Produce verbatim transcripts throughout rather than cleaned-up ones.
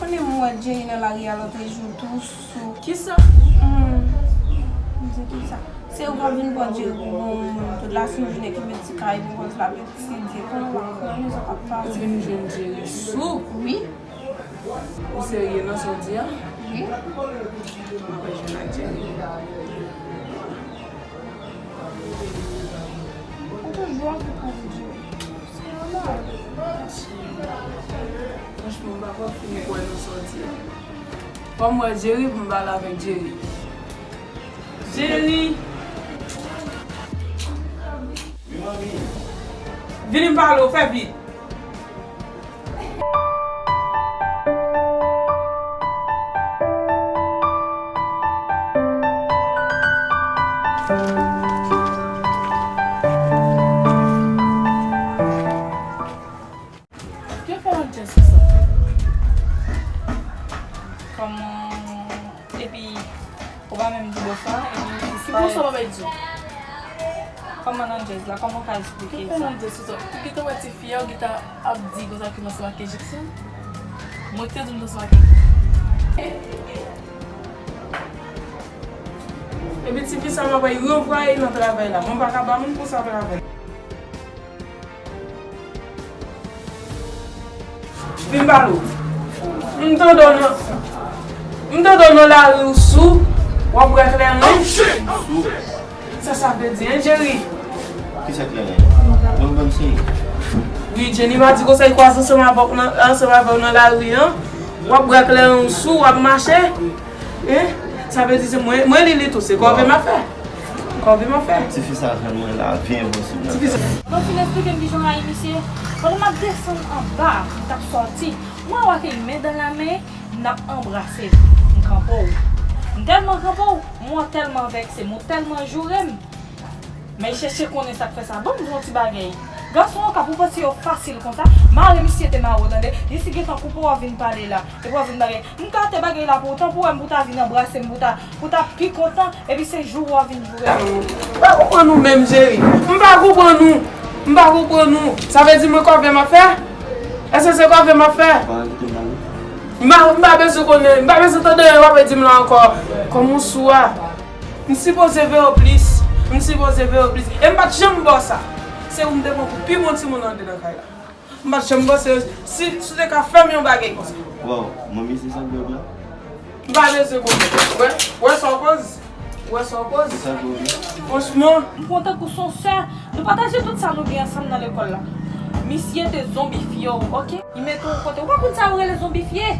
Konnen m wè Jerry nan lari a lòt jou tou sou. Kisa? Hmm. M di kisa? Se ou k ap vin pran Jerry pou bon moun. Tout la sou jounen ki met ti kay pou konz la met ti di. Konnen w pa konn anyen sa k ap pase. Ou vin jwenn Jerry sou? Wi. Ou serye nan sa w di a? Wi. M ap jwenn ak Jerry. Ou toujou anvi pran Jerry. Franchman, m pa ko fin kwè nan sa w di a. Fò m wè Jerry pou m pale avèk Jerry. Jerry! Vini m pale w, fè vit! Ki fè yon djès konsa? Kòman, epi ou pa menm di bòs la, epi ki bòs la pa bay di w? Kòman nan djèz la, kòman w ka eksplike sa? Ki fè nan djèz konsa? Ou gentan wè ti fi a, ou gentan ap di konsa ki nan se make Jackson? Mwen ki te di w nan se make. Epi ti fi sa m ap ranvwaye nan travay la. Mwen pa ka ba moun konsa travay. Vin pale w. M tande w nan, m tande w nan lari w sou, w ap bwè kleren. Sou. Sa sa vle di, en, Jerry? Kisa kleren? Mwen menm se. Wi, Jenny pa di konsa, li kwaze ansanm avè w nan, ansanm avè w nan lari an. W ap bwè kleren w sou, w ap mache. Hein? Sa vle di se mwen, mwen li li tou, se kòve m ap fè. Kòve m ap fè. Tifi sa jwenn mwen la, vye enposib nan. Tifi sa. Mwen fin eksplike m kijan m rayi misye. Pandan m ap desann anba, m t ap sòti, mwen wè ke men dan la men, n ap anbrase. M kanpe w. M tèlman kanpe w, mwen tèlman vekse, mwen tèlman joure m. Men chèche konnen sa k fè sa. Ban m di w yon ti bagay. Gason okap, ou panse yo fasil konsa? Mare misye te mare w, tande. Li si gentan koupe w, w ap vin pale la. Epi w ap vin bagay. M ka te bagay la pou w, tan pou w wè m pou ta vin anbrase m, pou ta, pou ta pi kontan. Epi se joure w ap vin joure m. M pa konprann ou menm, Jerry. M pa konprann ou. M pa konprann ou. Sa vle di mwen kòve m ap fè? Èske se kòve m ap fè? M pa, m pa bezwen konnen. M pa bezwen tande w ap di m la ankò. Kòman w sou a? M sipoze veye w plis. M sipoze veye w plis. E m pa t janm ba w sa. Se ou m te pran pou pi bon timoun anndan nan kay la. M pa t janm panse si, si w te ka fè m yon bagay konsa. Waw, manmi, se sa k dwòg la? M pa bezwen konnen. Wè, wè sa w koz? Wè sa w koz? Se sa k dwòg la? Franchman. M kontan pou son sè. Nou pataje tout sa nou gen ansanm nan lekòl la. Misye te zonbifye w, oke? Li mete w kote. Ou pa konn sa yo rele zonbifye?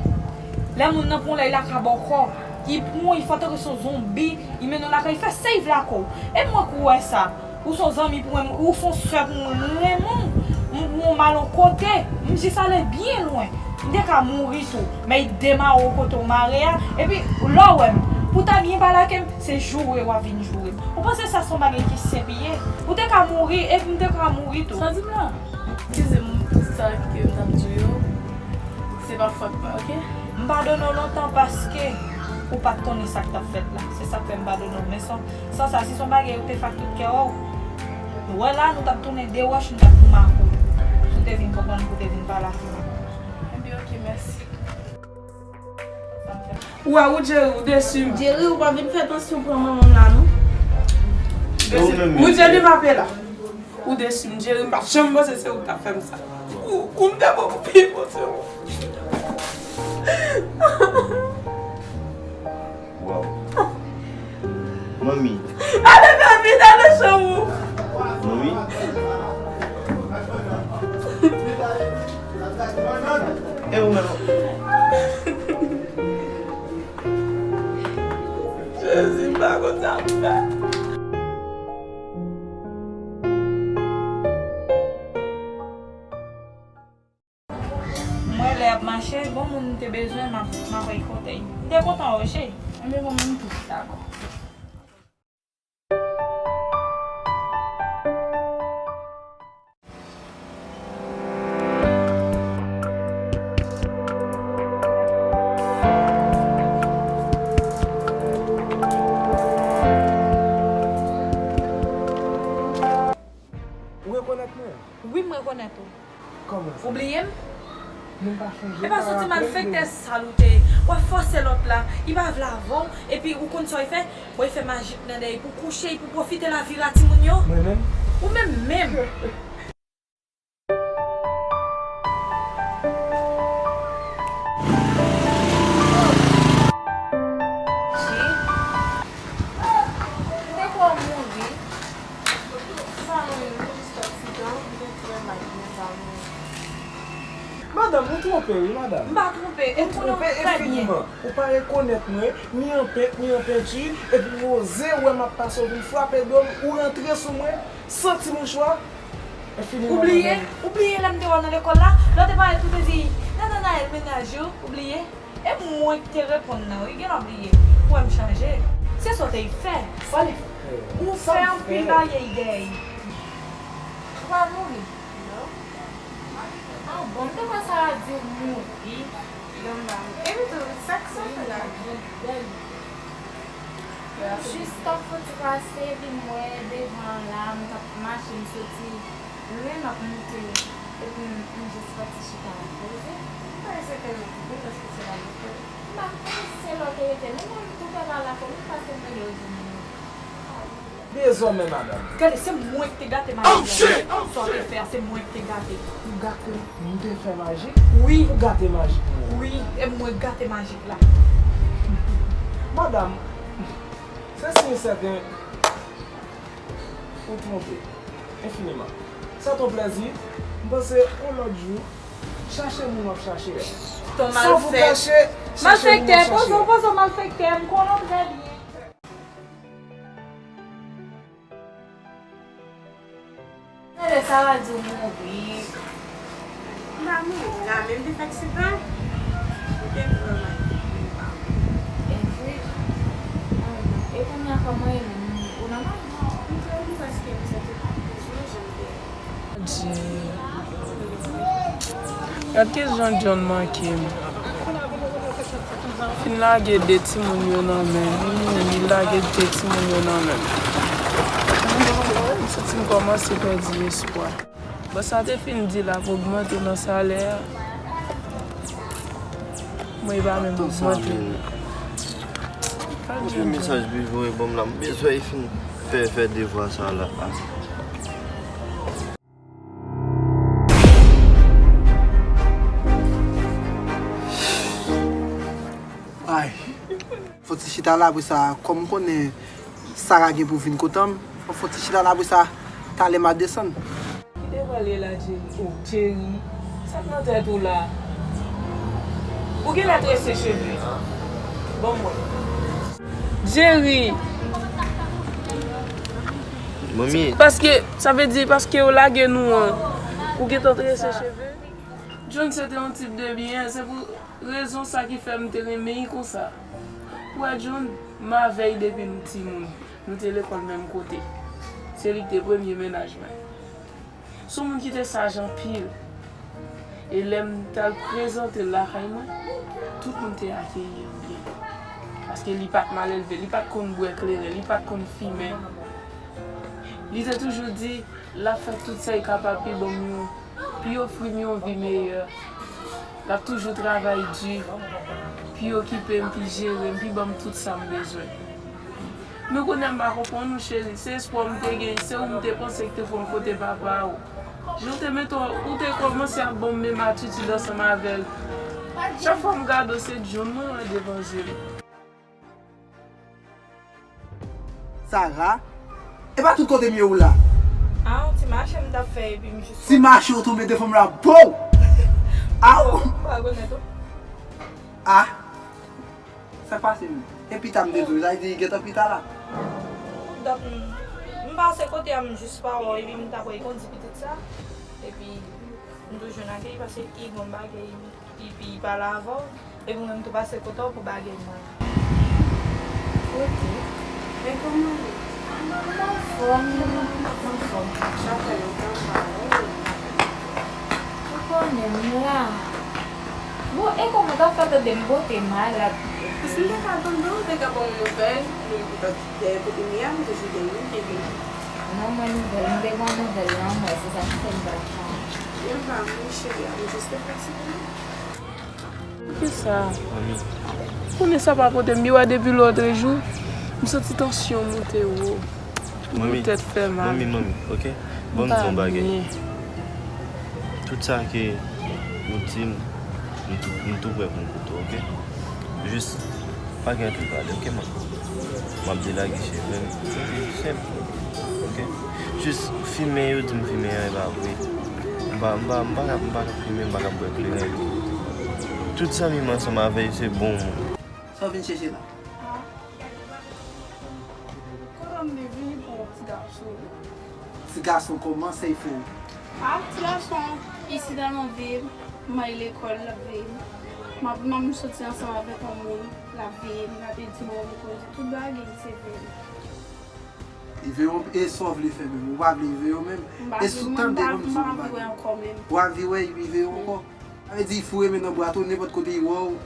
Lè moun nan pran w la, li lakabòkò. Li pran w, li fè w tankou se yon zonbi. Li mennen w lakay, li fè sa li vle ak ou. E mwen k ou wè sa. Ou se yon zanmi pou mwen, ou se yon sè pou mwen, m renmen w. M pran w m al yon kote. M jis ale byen lwen. M te ka mouri tou. Men li demare w kote w mare a. Epi, lè w wè m, pou w ta byen pale ak m, se joure w ap vin joure m. Ou panse sa se yon bagay ki senp li ye? Ou te ka mouri, epi m te ka mouri tou. Sa di m la? Eskize m pou sa ke m t ap di w yo. Se pa fòt mwen, oke? M padone w lontan paske ou pa t konnen sa k t ap fèt la. Se sa k fè m padone w. Men san, san sa, si se yon bagay ou te fè ak tout kè w, nou wè la, nou t ap tounen de wòch, nou t ap goumen ak ou. Si w te vin konprann, pou w te vin pale ak mwen. Ebyen, oke, mèsi. Ou wè, ou Jerry, ou desi m. Jerry, ou pa vin fè tansyon pran manman m la, non? Ou menm, ou Jerry m ape la. Ou desi m, Jerry, m pa t janm panse se ou k t ap fè m sa. Kou, kou m te pran pou pi bon, se ou. Waw. Manmi. Ale fè vit, ale chanm ou. Manmi. E ou menm? Jezi, m pa konn sa pou m fè. Mwen lè y ap mache, bon moun m te bezwen, m ap, m ap rekòte. M te kontan wè w, cheri. Enben, bon moun tou. Dakò. Ou rekonèt mwen? Wi, m rekonèt ou. Kòman sa? Ou bliye m? Menm pa sonje. E pa soti malfektè sal ou te ye. W ap fòse lòt la, li pa vle avè w, epi ou konn sa w fè? Bon, li fè majik nan dèyè pou kouche, pou pwofite lavi a timoun yo. Mwen menm? Ou menm menm. Cheri, m te kwè w mouri. Ou pa mouri non, jis aksidan, m te fè mal, men m pa mouri. Madanm, ou twonpe wi, madanm. M pa twonpe, e m konnen w trè byen. Ou twonpe enfiniman. Ou pa rekonèt mwen, ni an pent, ni an penti, epi ou oze wè m ap pase, ou vin frape do m, ou rantre sou mwen, san ti mouchwa, enfiniman, madanm. Ou bliye, ou bliye lè m te wè w nan lekòl la, lè w te parèt, ou te di, "Natanael, mennaj ou," ou bliye? E mwen ki te reponn nan, wi, genlè w bliye. Ou wè m chanje. Se sa w te fè. Sa l fè? Ou fè anpil bagay dèyè. Ou pa mouri? Non. Ah bon, m te kwè sa a di w mouri. Granma. Epi tou, sa k sa fè la? Jis t ap fouti pase, epi m wè devan an la, m t ap mache, m soti lwen, m ap moute, epi m, m jis fè ti chita, m poze. M pa eseye fè l okipe, paske se la m te. M pa konn si se la w te rete, non, mwen, m tou pè pa la, kòm m pa fè m rele w di m. Dezòmè, madanm. Gade, se mwen ki te gate majik la. Sa w te fè a, se mwen ki te gate. Ou gate, m te fè majik? Wi. Ou gate majik mwen? Wi, e mwen gate majik la. Madanm, se si e sèten ou twonpe enfiniman. Se te yon plèzi. M panse yon lòt jou, chache moun w ap chache a. San vou kache, chache moun w ap chache a. Malfektè, poze w, poze w, malfektè, m konnen w trè byen. Gade sa w a di w mouri. M pa mouri la, men m te fè aksidan. M te pran maladi, men m pa mouri. E vre? E kounye a kòman ye menm? Ou nòmal? M trè byen paske m santi m ap bezwen jan m te ye. Gad kijan John manke m. Fin lage de timoun yo nan men m. Li mouri, li lage de timoun yo nan men m. M santi m kòmanse pèdi espwa. Bòs la te fin di l ap ogmante nan salè a. Mwen, li pa menm ogmante. Gad yon mesaj li voye ban m la. M bezwen fin fè, fè devwa sa la. Ay. Fò ti chita la, apre sa, kòm m konnen Sara gen pou vin kote m, fò ti chita la, apre sa, talè m a desann. Ki te pral ye la, Jerry? Oh, Jerry, sa k nan tèt ou la? Ou genlè trese cheve. Ban m wè. Jerry! Manmi. Paske, sa vle di, paske yo lage nou an, ou gentan trese cheve? John se te yon tip de byen, se pou rezon sa ki fè m te renmen l konsa. Ou wè John, m avè l depi m timoun. Nou te lekòl menm kote. Se li ki te premye mennaj mwen. Se yon moun ki te saj anpil. E lè m t al prezante l lakay mwen, tout moun te akeyi m byen. Paske li pa t malelve, li pa t konn bwè kleren, li pa t konn fimen. Li te toujou di l ap fè tout sa l kapab pi ban m yon, pi ofri m yon vi meyè. L ap toujou travay di, pi okipe m, pi jere m, pi ban m tout sa m bezwen. Men kounye a m pa konprann ou, cheri. Se espwa m te gen, se ou m te panse ki te fè m kote papa ou. Jan w te mete w, ou te kòmanse ap ban m menm atitid ansanm avè l. Chak fwa m gade w, se John mwen wè devan je m. Sara, e pa tout kote m ye ou la. A, yon ti mache m t ap fè epi m jis. Ti mache ou tonbe devan m la, pow! Aw! Ou pa rekonèt ou? Ah! Sa k pase menm? E pita m te di w, sa vle di li gentan pita la? Donk, m, m pase kote a, m jis pa wè w, epi m ta pral kondi pitit sa. Epi, m tou jwenn ak li, paske li gon bagay, epi li pale avè w, epi mwen m tou pase kote w pou bagay mwen. Ok. Men kòman w ye? Mwen anfòm, mwen anfòm. Sa fè lontan m pa wè w. Ou konnen m la. Bon, e kòman w t ap fè tande m pote malad? Si m te ka tande w, ou te ka ban m nouvèl, m, dèyè kote m ye a, m toujou dèyè w, te vin. Non, mwen nouvèl, m te pran nouvèl nan mwen, se sa ki fè m pa ka. Yon pa, mwen cheri a, m jis te fatige. Kisa? Manmi. Konnen sa pa pote m byen, wè depi lòtrejou, m santi tansyon monte wo. Manmi, tèt fè mal. Manmi, manmi, ok? Ban m di yon bagay. Tout sa ke ou di m, m tou, m tou prè pou m koute w, ok? Jis pa gen anpil pale, ok, manmi? M ap delage cheve m. Senp, ok? Jis fimen yo di m fimen an, e pa vre. M pa, m pa, m pa ka, m pa ka fimen, m pa ka bwè kleren. Tout zanmi m ansanm avè yo se bon moun. Sa w vin chèche la? Kote m te vini pou ti gason? Ti gason kòman sa e fè w? Ah, ti gason, isit la m anvi, m al lekòl, l ap veye m. M ap, m ap soti ansanm avèk yon moun, l ap veye m, l ap di m, m koze tout bagay, se veye m. Li veye w, e sa w vle fè menm? Ou pa vle li veye w menm? E si w tande kòm si w pa vle. Ou anvi wè li veye w ankò? Sa vle di, li foure men nan bwa tou, nenpòt kote li wè w,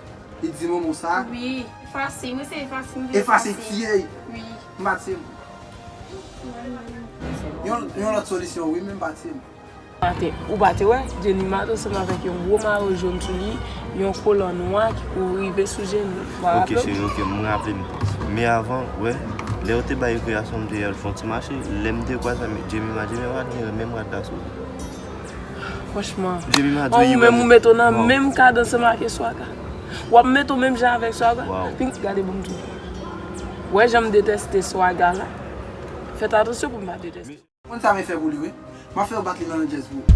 li di manman w sa. Wi, fasil, mwen se fasil, mwen fasil. E fasil tiye. Wi. M pa tiye m. Yon, yon lòt solisyon, wi, men m pa tiye m. Maten, ou pa te wè, Jenny maten ansanm avèk yon gwo mayo jòn sou li, yon kolan nwa ki kouri rive sou Jenny. Ou pa raple w? Ok, cheri, ok, m raple m. Men avan, wè, lè yo te bay rekreasyon, m te al fè yon ti mache, lè m te kwaze avèk Jemima, Jemima pa t gen menm rad la sou li. Franchman, ou menm ou mete w nan menm kad ansanm ak Swaga. W ap mete w menm jan avèk Swaga. Vin gade ban m di w. Wè jan m detèste Swaga la. Fèt atansyon pou m pa detèste. Ou konn sa m fè pou li, wi. M ap fè yo bat li nan Landjèz pou ou.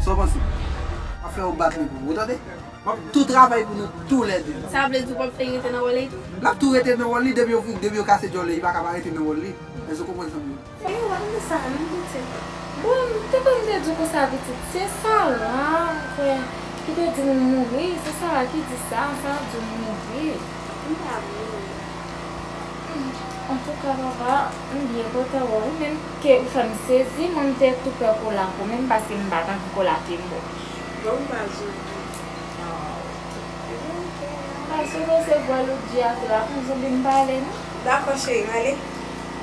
Sa w panse? M ap fè yo bat li pou ou, ou tande? M ap tou travay pou nou toulède. Sa vle di w p ap fè l rete nan wòl li tou? L ap tou rete nan wòl li, depi yo, depi yo kase djòl li, li pa ka pa rete nan wòl li. Èske w konprann sa m di w? Ey, w ap di sa menm, pitit. Bon, m te konn te di w konsa, pitit. Se Sara, m kwè, ki te di m mouri. Se Sara ki di sa, Sara di m mouri. M pa vle. Antouka, papa, m byen kontan wè w. Ou menm ke ou fè m sezi, mwen m te tou pè kolake w menm, paske m pa t anvi kolake m bon. Bon, m pa di w. Ah, ok. Ebyen, ok. Paske w se vwa Loudji a tou la, konn zonbi m pale, non? Dakò, cheri, m ale.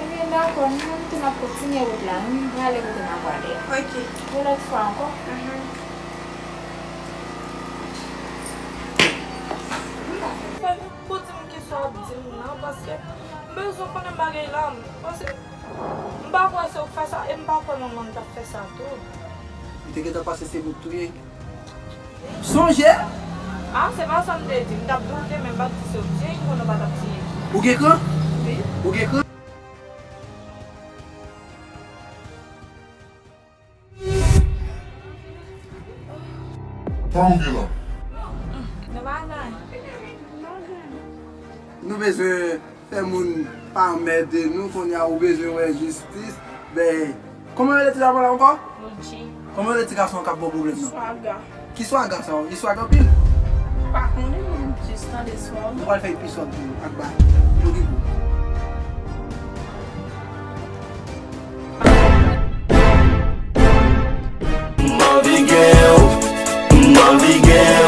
Ebyen, dakò, nou menm tou n ap kontinye wout la, wi, m prale kote m ap prale a. Ok. Yon lòt fwa ankò. Mhm. Fè pou di m kisa w ap di m nan, paske m bezwen konnen bagay la, paske m pa kwè se ou k fè sa, e m pa kwè manman m t ap fè sa tou. Li te gentan panse se bout touye. Sonje! Ah, se pa sa m te di. M t ap di w te, men m pa t di se w tiye, m konnen w pa t ap tiye. Ou gen kran? Wi. Ou gen kran? Sa w gen la? Nan bagay. Nou bezwen fè moun pa anmède nou, kounye a ou bezwen wè jistis. Ben, kòman rele ti gason la ankò? Loudji. Kòman rele ti gason an k ap ba w pwoblèm nan? Swaga. Ki swaga sa? Li swaga anpil? Pa konnen, mwen jis tande swaga. Nou pral fè episòd de ak ba Loudji pou. M anvi gen w, m anvi gen